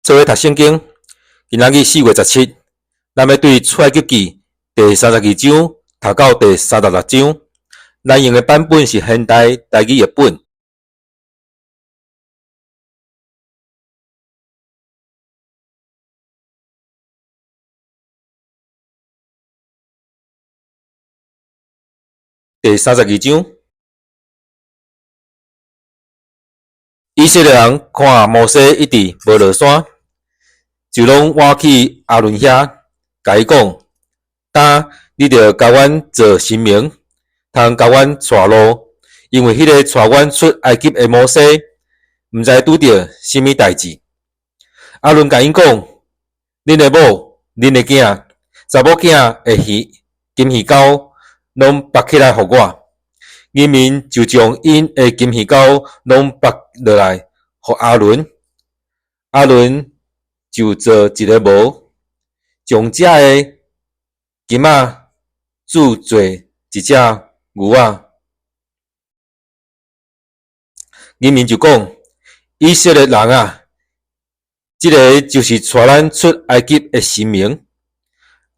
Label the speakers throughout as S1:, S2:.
S1: 做伙讀聖經，今仔日4月17，咱欲對出埃及記第三十二章讀到第三十六章。咱用的版本是現代台語譯本。第三十二章。以色列人看摩西一直無落山，就攏倚去亞倫遐，共伊講：今你著共阮做神明，通共阮帶路，因為彼个帶阮出埃及的摩西，毋知拄著啥物代誌。亞倫共𪜶講：恁的某、恁的囝、查某囝的魚金魚鈎，攏縛起來予我。人民就將𪜶的金魚鈎攏縛落來予亞倫，亞倫就做一个模，將這个金仔鑄做一隻牛仔。人民就講：以色列人啊，這个就是帶咱出埃及的神明。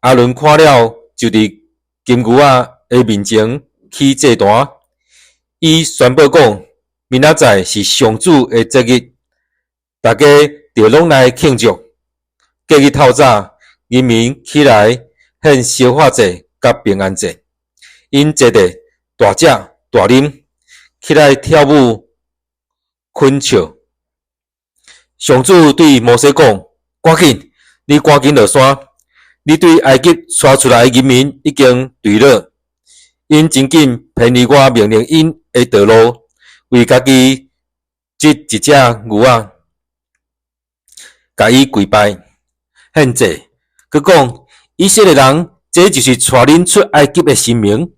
S1: 亞倫看了，就佇金牛仔的面前起祭壇。伊宣布講：明仔載是上主的節日，大家著攏來慶祝。隔日透早，人民起來獻燒化祭佮平安祭，𪜶坐咧大食大啉，起來跳舞睏笑。上主對摩西講：趕緊，你趕緊落山！你對埃及帶出來的人民已經墜落，𪜶真緊偏離我命令𪜶的道路，為家己織一隻牛仔，共伊跪拜獻祭。閣講：以色列人，這就是帶恁出埃及的神明。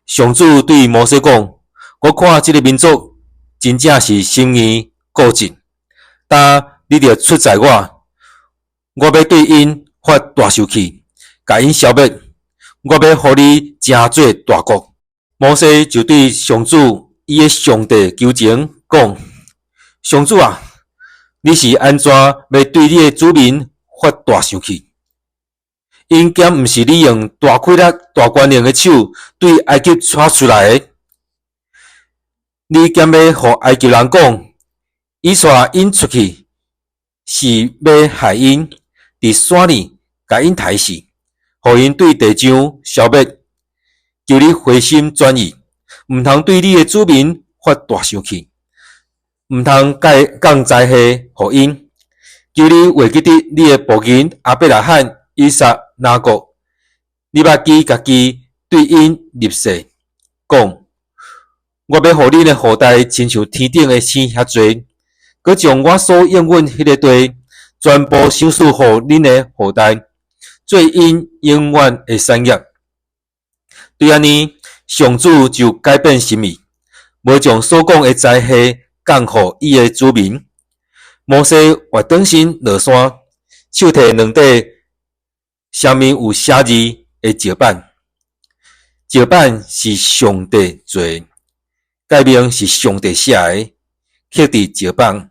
S1: 上主對摩西講：我看這个民族真正是心硬固執，今你著出在我，我欲對𪜶發大受氣，共𪜶消滅。我欲予你成做大國。摩西就對上主伊的上帝求情，講：上主啊，你是按怎欲對你的子民發大受氣？𪜶敢毋是你用大氣力、大權能的手對埃及帶出來的？你敢欲予埃及人講，伊帶𪜶出去是欲害𪜶，佇山裡共𪜶刣死，予𪜶對地上消滅？求你回心轉意，毋通對你的子民發大生氣，毋通降災禍予𪜶。求你會記得你的僕人亞伯拉罕、以撒、雅各，你捌記家己對𪜶立誓，講：我欲予恁的後代親像天頂的星遐濟，閣將我所應允彼个地，全部賞賜予恁的後代，做𪜶永遠的產業。對按呢，上主就改變心意，無將所講的災禍降予伊的子民。摩西倚轉身落山，手提兩塊上面有寫字的石板，石板是上帝做的，誡命是上帝寫的，刻佇石板。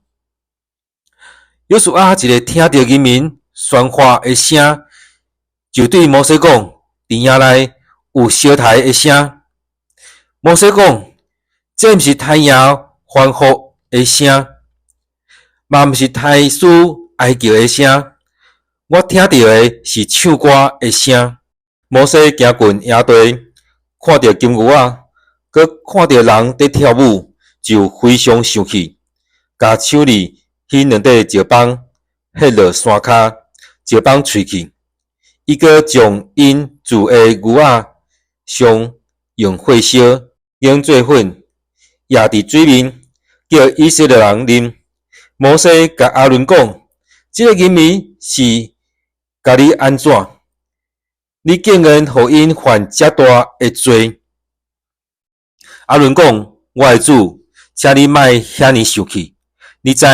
S1: 約書亞一个聽著人民喧譁的聲，就對摩西講：佇營內有相刣的聲。摩西講：這毋是刣羊歡呼的聲，嘛毋是刣獅哀叫的聲，我聽著的是唱歌的聲。摩西行近營地，看著金牛仔，閣看著人佇跳舞，就非常生氣，共手裡彼兩塊石板彼落山跤，石板碎去。伊閣將𪜶鑄的牛仔像用火燒，凝做粉，掖佇水面，叫以色列人啉。摩西共亞倫講：這个人民是共你按怎？你竟然予𪜶犯遮大的罪？亞倫講：我的主，請你莫遐爾生氣。你知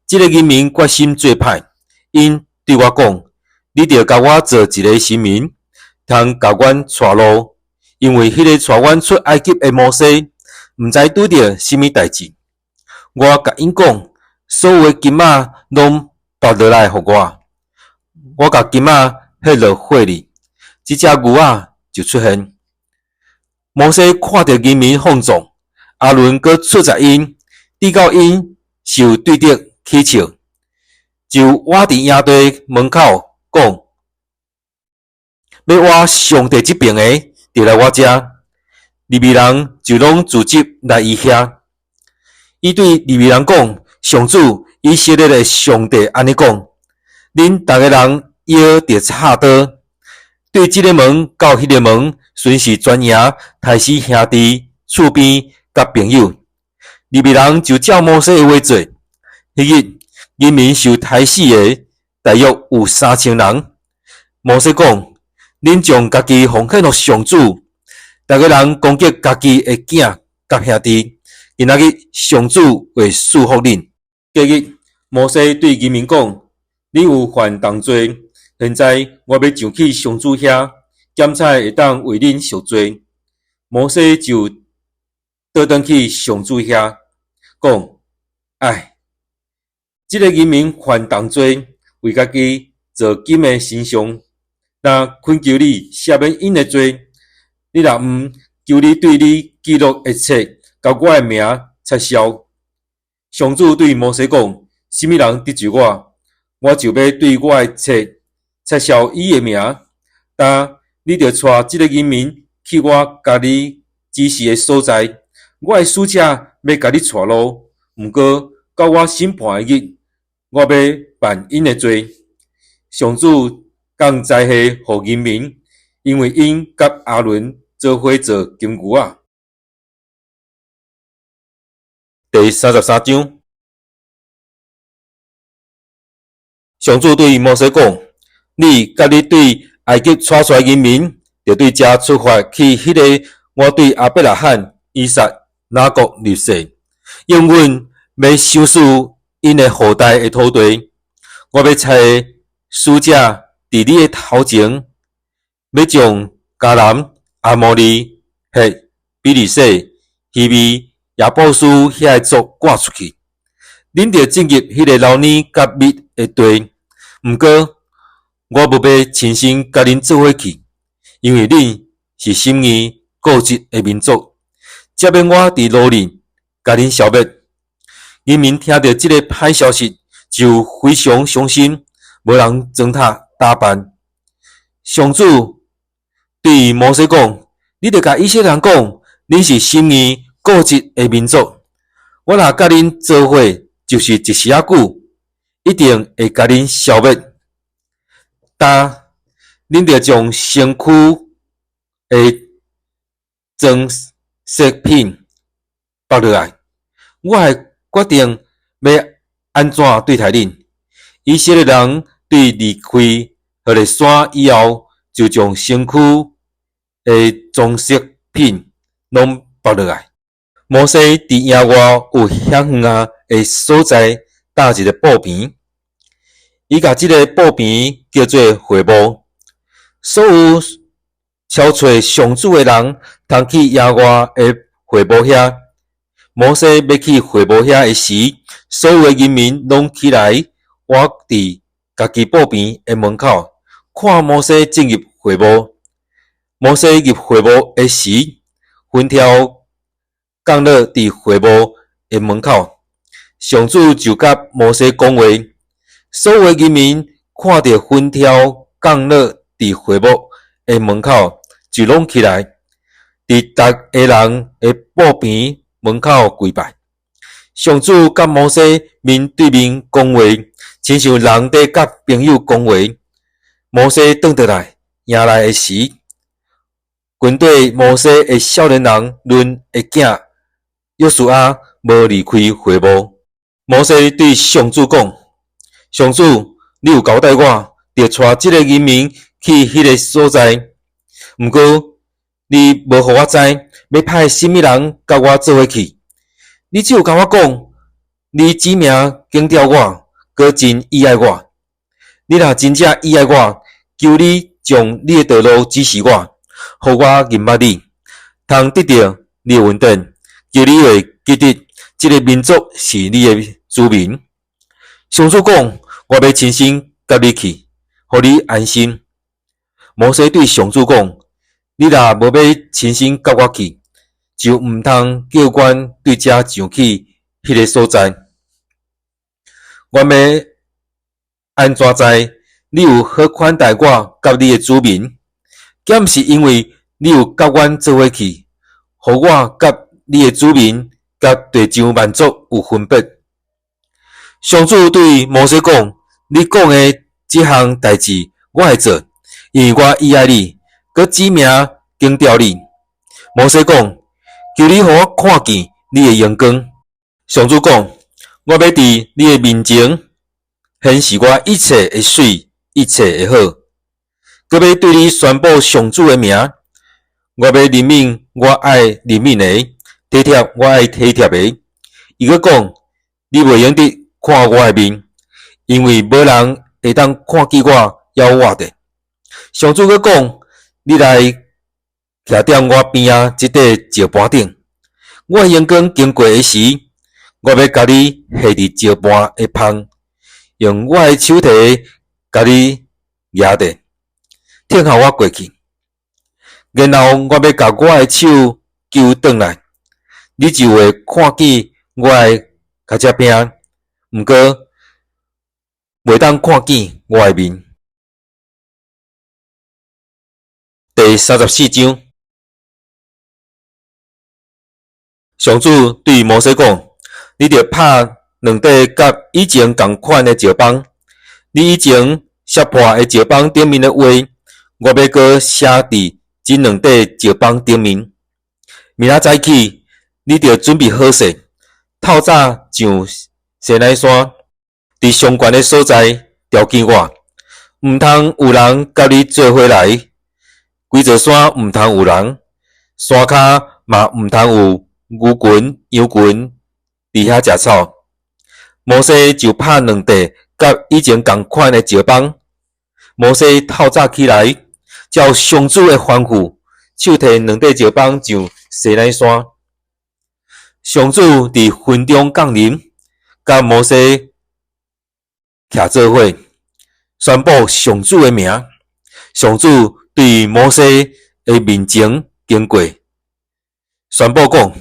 S1: 這个人民決心做歹，𪜶對我講：你著共我做一个神明，通共阮帶路，因為彼个帶阮出埃及的摩西，毋知拄著啥物代誌。我共𪜶講，所有的金仔攏縛落來予我，我共金仔彼落火裡，這隻牛仔就出現。摩西看著人民放縱，亞倫閣斥責𪜶，直到𪜶受對敵起笑，就倚佇營地門口講：欲倚上帝這爿的，著來我遮。利未人就攏聚集來伊遐。伊對利未人講：上主以色列的上帝按呢講：恁逐个人腰著插刀，對這个門到彼个門，巡視全營，刣死兄弟、厝邊佮朋友。利未人就照摩西的話做。彼日，人民受刣死的大約有3000人。摩西講：恁將家己奉獻予上主，逐个人攻擊家己的囝佮兄弟。今仔日上主會賜福恁。隔日，摩西對人民講：恁有犯重罪，現在我欲上去上主遐，檢採會當為恁贖罪。摩西就倒轉去上主遐，講：唉，這个人民犯重罪，為家己做金的神像，若懇求你赦免𪜶的罪，你若毋，求你對你記錄的冊，共我的名擦消。上主對摩西講：啥物人得罪我，我就欲對我的冊擦消伊的名。但你著帶這个人民去我共你指示的所在，我的使者欲共你帶路。毋過到我審判的日，我欲辦𪜶的罪。上主降災禍予人民，因為𪜶佮亞倫做伙做金牛仔。第33章，上主對摩西講：你佮你對埃及帶出來人民，著對遮出發去彼个我對亞伯拉罕、以撒、雅各立誓，永遠欲賞賜𪜶的後代的土地。我欲差使者佇你的頭前，欲將迦南、亞摩利、赫、比利洗、希未、耶布斯遐个族趕出去。恁著進入彼个流奶佮蜜的地。毋過，我無欲親身佮恁做伙去，因為恁是心硬固執的民族，才欲我佇路裡共恁消滅。人民聽著這个歹消息，就非常傷心，無人妝甲打扮。上主對摩西講：你著共以色列人講，恁是心硬固執的民族，我若佮恁做伙，就是一時仔久，一定會共恁消滅。但恁著將身軀的裝飾品縛落來，我會決定欲按怎對待恁。以色列人對離開何烈山以後，就將身軀的裝飾品攏縛落來。摩西佇營外有遐遠仔的所在搭一个布棚，伊共這个布棚叫做會幕。所有朝揣上主的人，通去營外的會幕遐。摩西欲去會幕遐的時，所有的人民攏起來，倚佇家己布棚的門口，看摩西進入會幕。摩西入會幕的時，雲柱降落佇會幕的門口，上主就佮摩西講話。所有的人民看著雲柱降落佇會幕的門口，就攏起來，佇逐个人的布棚門口跪拜。上主佮摩西面對面講話，親像人佇佮朋友講話。摩西轉倒來營內的時，跟綴摩西的少年人嫩的囝約書亞無離開會幕。摩西對上主講：上主，你有交代我，著帶這个人民去彼个所在，毋過你無予我知，欲派啥物人佮我做伙去。你只有共我講，你指名揀調我，閣真喜愛我。你若真正喜愛我，求你將你的道路指示我，予我認捌你，通得著你的恩典。求你會記得，這个民族是你的子民。上主講：我欲親身佮你去，予你安心。摩西對上主講：你若無欲親身佮我去，就毋通叫阮對遮上去彼个所在。阮欲按怎知你有好款待我佮你的子民？敢毋是因為你有佮阮做伙去，予我佮你的子民佮地上萬族有分別？上主對摩西講：你講的這項代誌，我會做，因為我喜愛你，閣指名揀調你。摩西講：求你予我看見你的榮光。上主講：我欲佇你的面前顯示我一切的媠，一切的好，閣欲對你宣布上主的名。我欲憐憫我愛憐憫的，體貼我愛體貼的。伊閣講：你袂用得看我的面，因為無人會當看見我猶活著。上主閣講：你來徛佇我邊仔這塊石盤頂，我的榮光經過的時，我欲共你下佇石盤的縫，用我的手提共你攑著，聽候我過去。然後我欲共我的手救轉來，你就會看見我的跤脊餅，毋過袂當看見我的面。第34章，上主對摩西講：你著拍兩塊佮以前仝款的石枋，你以前摔破的石枋頂面的話，我欲閣寫佇這兩塊石枋頂面。明仔早起，你著準備好勢，透早上西奈山，佇上懸的所在朝見我，毋通有人佮你做伙來。規座山毋通有人，山跤嘛毋通有牛群、羊群佇遐食草。摩西就拍兩塊佮以前仝款的石枋。摩西透早起來，照上主的吩咐，手提兩塊石枋上西奈山。上主佇雲中降臨，佮摩西徛做伙，宣布上主的名。上主對摩西的面前經過，宣布講：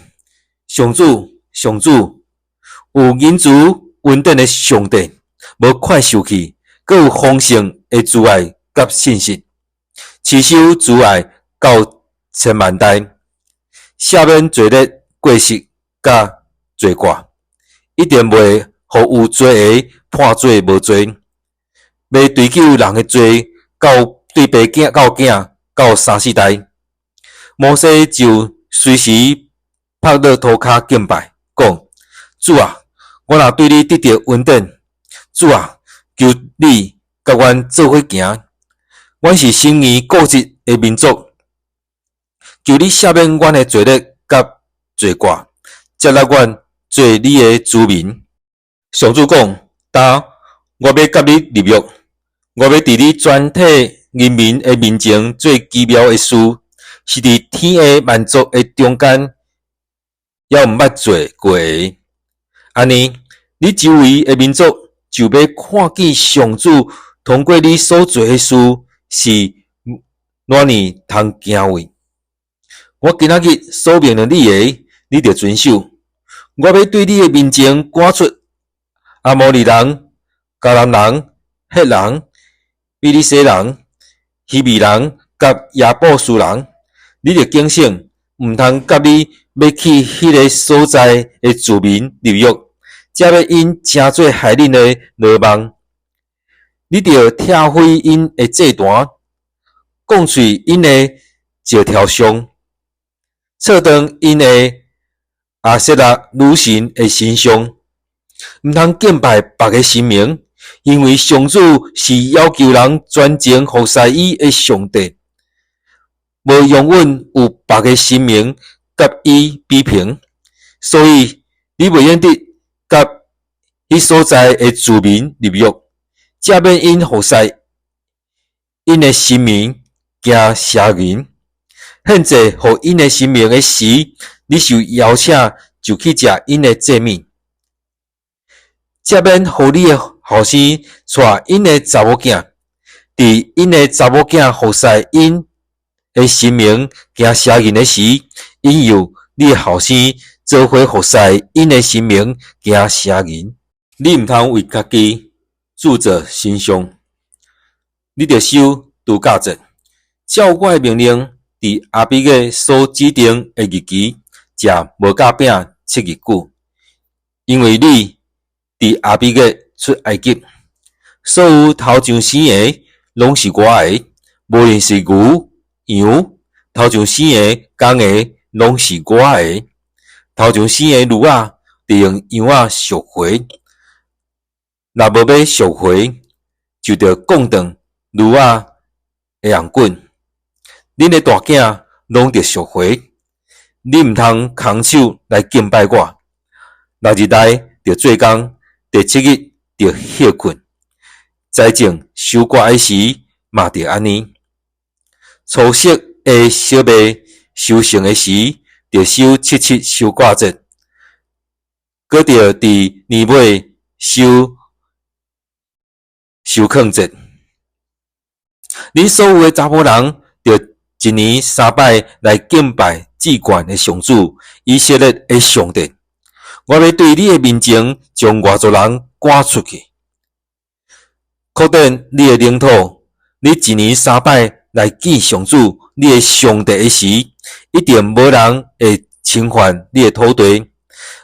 S1: 上主，上主，有仁慈恩典的上帝，無快受氣，閣有豐盛的慈愛佮信實，持守慈愛到千萬代，赦免罪孽過失佮罪過，一定袂予有罪的判做無罪，欲追究人的罪到對爸囝到囝到三四代。摩西就隨時拍落塗跤敬拜，講：主啊，我若對你得著恩典，主啊，求你佮阮做伙行。阮是心硬固執的民族，求你赦免阮的罪孽佮罪過，接納阮做你的子民。上主講：今我欲佮你立約，我欲佇你全體人民的面前做奇妙的事，是佇天下萬族的中間，猶毋捌做過的。按呢，你周圍的民族就欲看見上主通過你所做的事是偌爾通敬畏。我今仔日所命令你的，你著遵守。我欲對你的面前趕出阿摩利人、迦南人、赫人、比利洗人、希未人佮耶布斯人，你著警醒，毋通佮你欲去彼个所在的住民立約，才欲𪜶成做害恁的羅網。你著拆毀𪜶的祭壇，摃碎𪜶的石雕像，切斷𪜶的亞舍拉女神的神像，毋通敬拜別个神明，因為上主是要求人專情服侍伊的上帝，無容允有別个神明佮伊比並，所以你袂用得佮彼所在的住民立約，才免𪜶服侍𪜶的神明行邪淫。獻祭予𪜶的神明的時，你受邀請就去食𪜶的祭物，才免予你的後生帶𪜶的查某囝，佇𪜶的查某囝服侍𪜶的神明行邪淫的時，引誘你的後生做伙服侍𪜶的神明行邪淫。你毋通為家己鑄造神像，你著守度假節，照我的命令，佇亞比月所指定的日期，食無酵餅七日久，因為你佇亞比月出埃及。所有頭上生的攏是我的，無論是牛、羊，頭上生的公的攏是我的。頭上生的驢仔，著用羊仔贖回；若無欲贖回，就著摃斷驢仔的頷頸。恁的大囝攏著贖回。你毋通空手來敬拜我。六日內著做工，第七日著歇睏。栽種收割的時嘛著按呢。初熟的小麥收成的時，著守七七收割節，閣著佇年尾守收囥節。恁所有的查埔人，著一年三擺來敬拜至懸的上主，以色列的上帝。我欲對你的面前將外族人趕出去，擴展你的領土。你一年三擺來見上主你的上帝的時，一定無人會侵犯你的土地。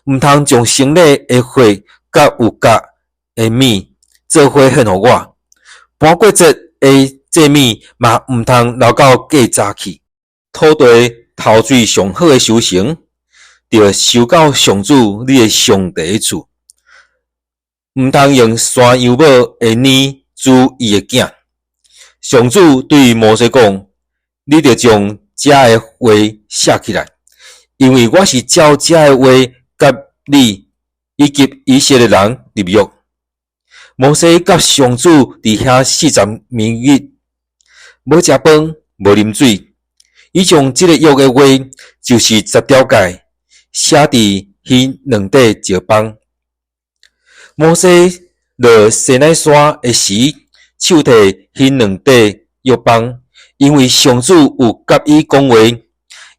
S1: 毋通將牲禮的血佮有角的物做伙獻予我。盤過節的祭物嘛，毋通留到過早去。土地頭水上好的收成，著收到上主你的上帝的厝。毋通用山羊母的奶煮伊的囝。上主對摩西講：你著將這的話寫起來，因為我是照這的話佮你以及以色列人立約。摩西佮上主佇遐40暝日，無食飯，無啉水。伊將這个約的話，就是十條誡，寫佇彼兩塊石枋。摩西落西奈山的時，手提彼兩塊約枋，因為上主有佮伊講話，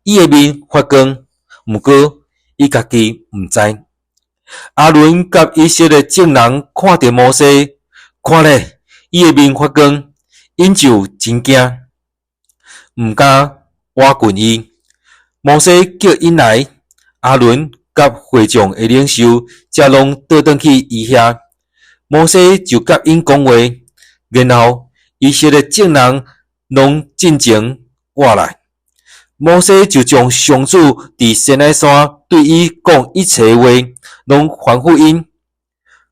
S1: 伊的面發光，毋過伊家己毋知。亞倫佮以色列眾人看著摩西，看咧，伊的面發光，𪜶就真驚，毋敢倚近伊。摩西叫𪜶來，亞倫佮會眾的領袖，才攏倒轉去伊遐。摩西就佮𪜶講話，然後以色列眾人攏進前倚來。摩西就將上主佇西奈山對伊講一切話，攏吩咐𪜶。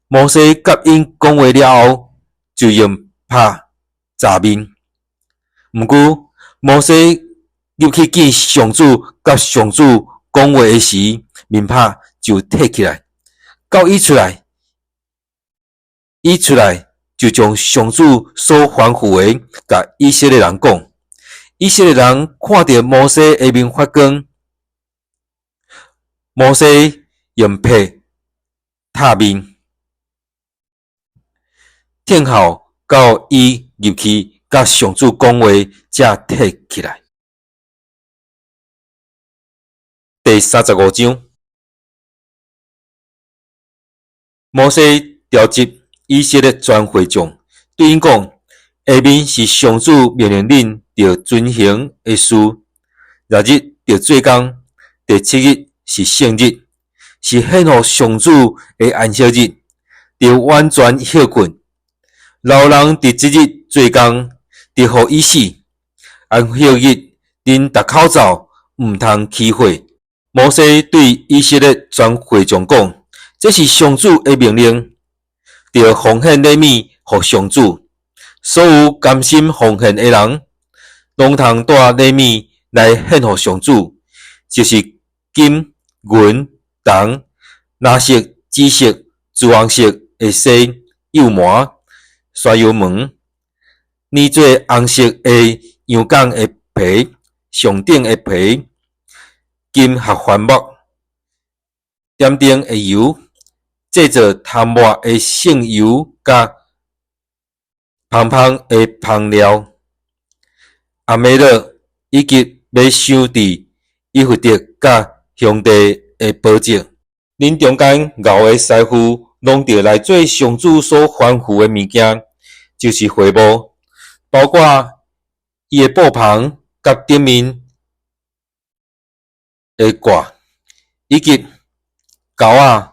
S1: 摩西佮𪜶講話了後，就用帕遮面。毋過，摩西入去見上主，佮上主講話的時，面帕就褪起來。到伊出來，伊出來就將上主所吩咐的，共以色列人講。以色列人看著摩西的面發光，摩西用被罩面，等候到伊入去佮上主講話，才褪起來。第35章，摩西召集以色列全會眾，對𪜶講：下面是上主命令恁著遵行的事。六日著做工，第七日是聖日，是獻予上主的安息日，著完全歇睏。老人佇這日做工，著予伊死。安息日恁逐口灶毋通起火。摩西對以色列全會眾講：這是上主的命令，著奉獻禮物予上主。所有甘心奉獻的人，攏通帶禮物來獻予上主，就是金、銀、銅、藍色、紫色、朱紅色的紗、幼毛、山羊毛，染做紅色的羊犅的皮、上等的皮。金合帆木、點燈的油、製作香抹的聖油佮芳芳的香料、阿美樂，以及欲鑲佇以弗得佮胸地的寶石。恁中間𠢕的師傅，攏著來做上主所吩咐的物件，就是會幕，包括伊的布棚佮頂面的蓋，以及鈎仔、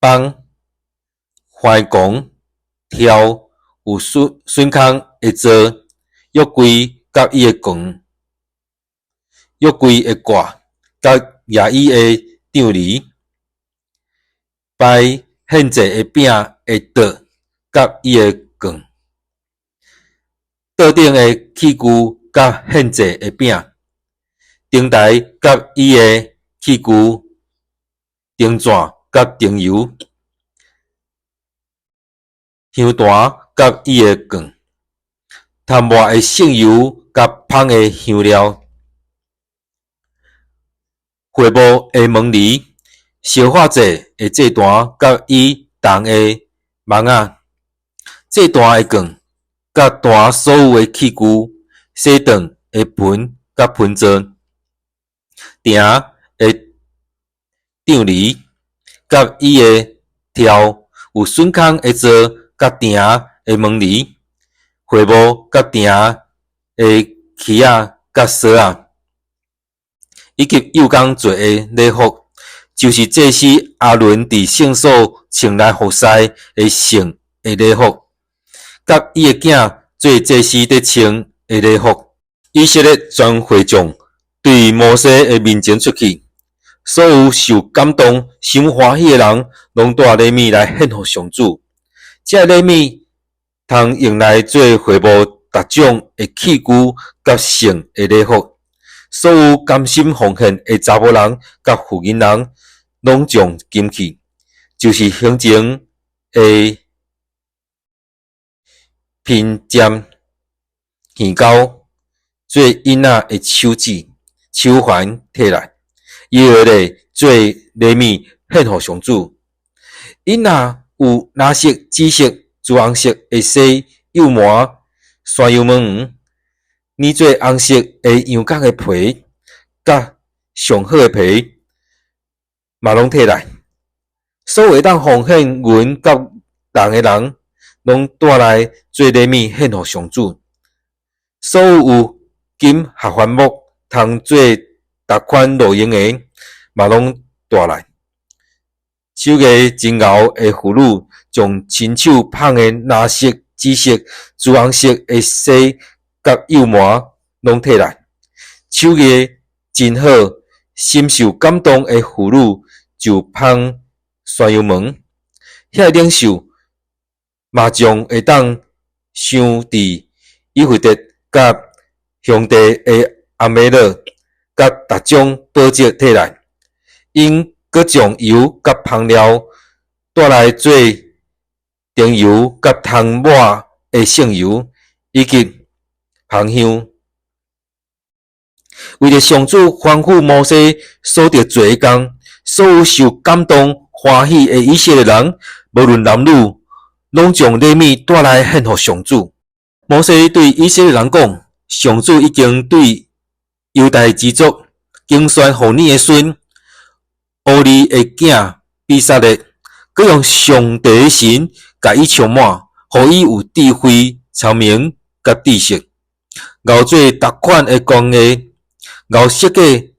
S1: 枋、橫摃、柱、有榫榫孔的座、約櫃佮伊的扛、約櫃的蓋，佮攑伊的帳簾，擺獻祭的餅的桌佮伊的扛，桌頂的器具佮獻祭的餅，燈臺佮伊的器具，燈盞佮燈油，香壇佮伊的扛，塗抹的聖油佮芳的香料，會幕的門簾，燒化祭的祭壇佮伊銅的網仔，祭壇的棍佮壇所有的器具，洗頓的盆佮盆座，埕的帳簾佮伊的柱，有榫孔的座佮埕的門簾，會幕佮埕的欹仔佮索仔，以及幼工做的禮服，就是祭司亞倫佇聖所穿來服侍的聖的禮服，佮伊的囝做祭司佇穿的禮服。以色列全會眾對摩西的面前出去，所有受感動、心歡喜的人，攏帶禮物來獻予上主。這禮物通用來做會幕逐種的器具佮聖的禮服。所有甘心奉獻的查埔人佮婦人人，攏將金器，就是胸前的蘋針、耳鈎，做嬰仔的手指、手環提來，以後咧做禮物獻予上主。𪜶若有藍色、紫色、朱紅色的紗、幼毛、山羊毛黃，染做紅色的羊角的皮，佮上好的皮，嘛攏提來。所有會當奉獻銀佮銅的人，攏帶來做禮物獻予上主。所有有金合歡木通做逐款路用的，嘛攏帶來。手藝真𠢕的婦女，將親手紡的藍色、紫色、朱紅色的紗佮幼毛攏提來。手藝真好、心受感動的婦女，就紡山羊毛。遐領袖嘛將會當鑲佇以弗得佮胸地的阿美樂佮逐種寶石提來，𪜶閣將油佮香料帶來做燈油佮塗抹的聖油，以及芳香。為著上主吩咐摩西所著做的工，所有受感動歡喜的以色列人，無論男女，攏將禮物帶來獻予上主。摩西對以色列人講：上主已經對猶大支族揀選戶珥的孫烏利的囝比撒列，閣用上帝的神共伊充滿，予伊有智慧、聰明佮知識，𠢕做逐款的工藝，𠢕設計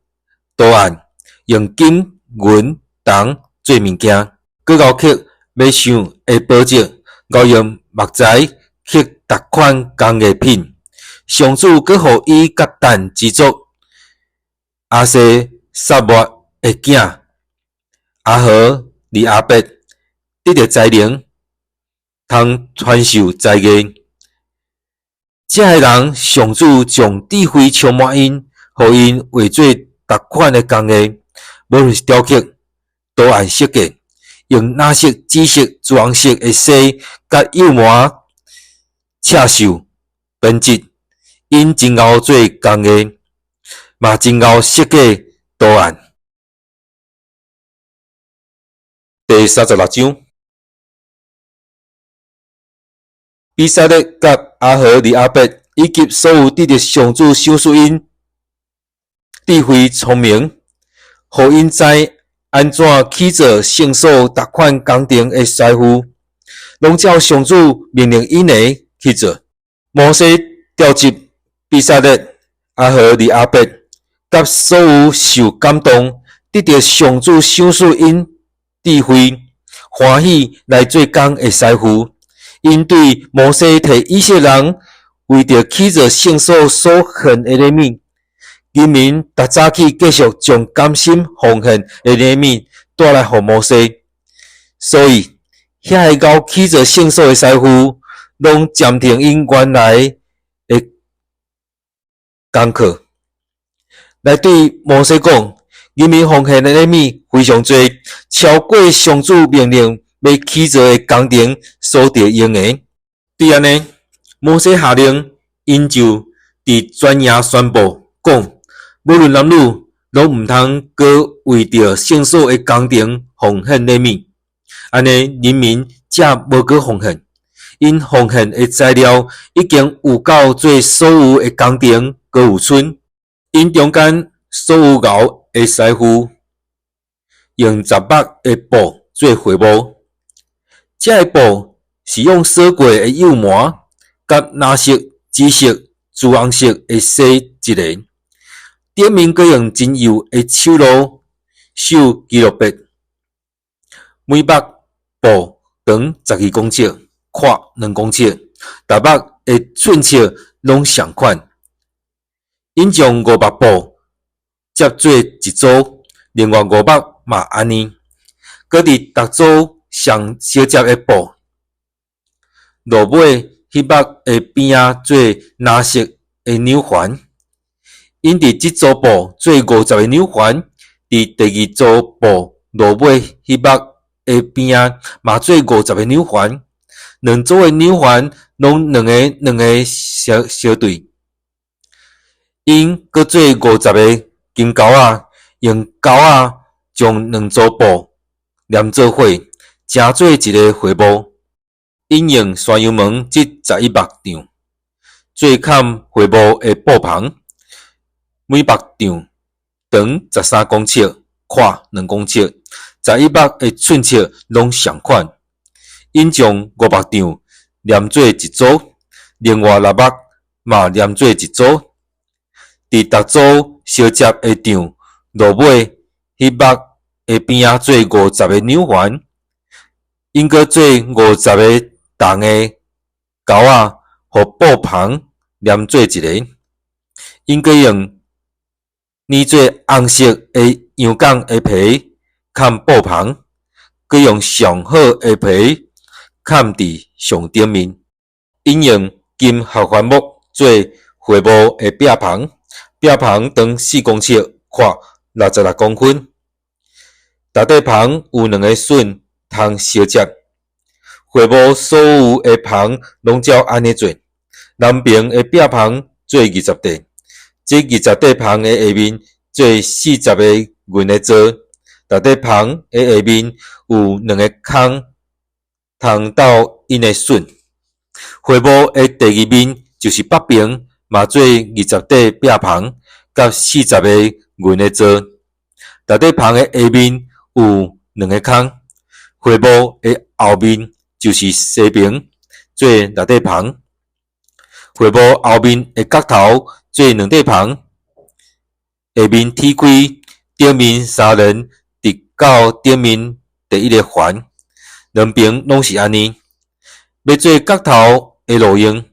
S1: 圖案，用金銀銅做物件，閣𠢕刻欲想的寶石，𠢕用木材刻逐款工藝品。上主閣予伊佮但支族亞希撒抹的囝阿何利亞伯得著才能，通傳授才藝。這个人上主將智慧充滿𪜶，予𪜶會做逐款的工藝，無論是雕刻、圖案設計，用藍色、紫色、朱紅色的紗佮幼毛刺繡編織，𪜶真𠢕做工藝，嘛真𠢕設計圖案。第36章。比撒列佮亞何利亞伯以及所有得著上主賞賜𪜶智慧聰明，予𪜶知按怎起做聖所逐款工程的師傅，攏照上主命令𪜶的去做。摩西召集比撒列、亞何利亞伯佮所有受感動，得著上主賞賜𪜶智慧，歡喜來做工的師傅。𪜶對摩西提以色列人為著起造聖所所獻的禮物，人民逐早起繼續將甘心奉獻的禮物帶來予摩西。所以，遐个𠢕起造聖所的師傅，攏暫停𪜶原來的功課，來對摩西講：人民奉獻的禮物非常濟，超過上主命令欲起造的工程所著用的。對按呢，摩西下令，𪜶就佇全營宣布講：無論男女，攏毋通閣為著聖所的工程奉獻禮物。按呢，人民才無閣奉獻。𪜶奉獻的材料已經有夠做所有的工程，閣有剩。𪜶中間所有𠢕的師傅，用十目的布做會幕。這个布是用洗過的幼麻，佮藍色、紫色、朱紅色的紗織的。頂面閣用真幼的手路繡基路伯。每目布長12公尺，闊2公尺，逐目的寸尺攏仝款。𪜶將五目布摺做一組，另外五目嘛按呢。閣佇逐組上相摺的布，落尾彼目的邊仔做藍色的紐環。𪜶佇這組布做50個紐環，佇第二組布落尾彼目的邊仔嘛做50個紐環。兩組的紐環攏兩个兩个相相對。𪜶閣做50個金鈎仔，用鈎仔將兩組布連做伙，成做一个會幕。𪜶用山羊毛織11目帳，做崁會幕的布篷，每目帳長13公尺，闊2公尺，11目的寸尺攏仝款。𪜶將五目帳連做一組，另外六目嘛連做一組。佇逐組相摺的帳落尾，彼目的邊仔做50個紐環。𪜶閣做50個銅的鈎仔，予布篷連做一个。𪜶閣用染做紅色的羊犅的皮崁布篷，閣用上好的皮崁佇上頂面。𪜶用金合歡木做會幕的壁篷，壁篷長4公尺，闊66公分。逐塊篷有兩个榫通相接。會幕所有的篷攏照按呢做。南爿的壁篷做20塊，這20塊篷的下面做40個銀的座。逐塊篷的下面有兩个空通鬥𪜶的榫。會幕的第二面就是北爿，嘛做20塊壁篷，佮40個銀的座。逐塊篷的下面有兩个空。會幕的後面就是西爿，做六塊篷。會幕後面的角頭做兩塊篷，下面鐵開，頂面三連，直到頂面第一个環，兩爿攏是按呢。欲做角頭的路用，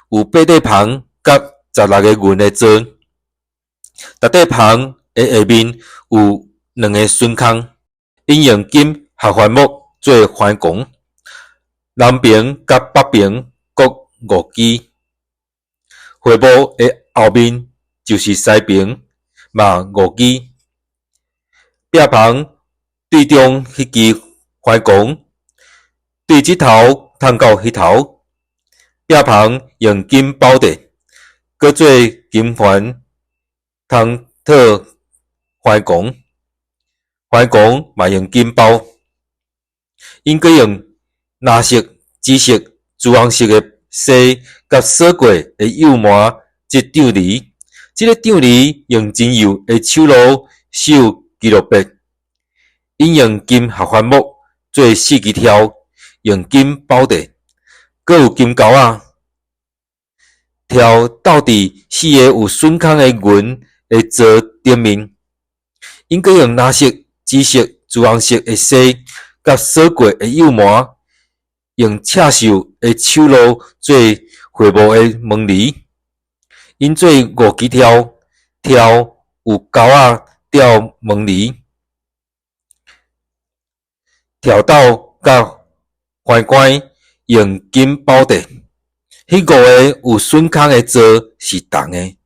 S1: 有八塊篷佮16个銀的座。逐塊篷的下面有兩个榫空，𪜶用金合歡木做橫摃，南爿佮北爿各五支。會幕的後面就是西爿，嘛五支。壁篷對中彼支橫摃，對這頭通到彼頭。壁篷用金包著，閣做金環通套橫摃，橫摃嘛用金包。𪜶閣用藍色、紫色、朱紅色的紗佮洗過的幼麻織帳籬。這个帳籬用真幼的手路繡基路伯。𪜶用金合歡木做四支柱，用金包著，閣有金鈎仔，柱斗佇四个有榫孔的銀的座頂面。𪜶閣用藍色、紫色、朱紅色的紗，佮洗過的幼麻，用刺繡的手路做會幕的門簾。𪜶做五支柱，柱有鈎仔吊門簾，柱斗佮橫杆用金包著。彼五个有榫孔的座是銅的。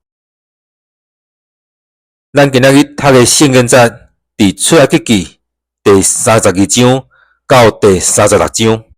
S1: 咱今仔日讀的聖經節，佇出埃及記第32章到第36章。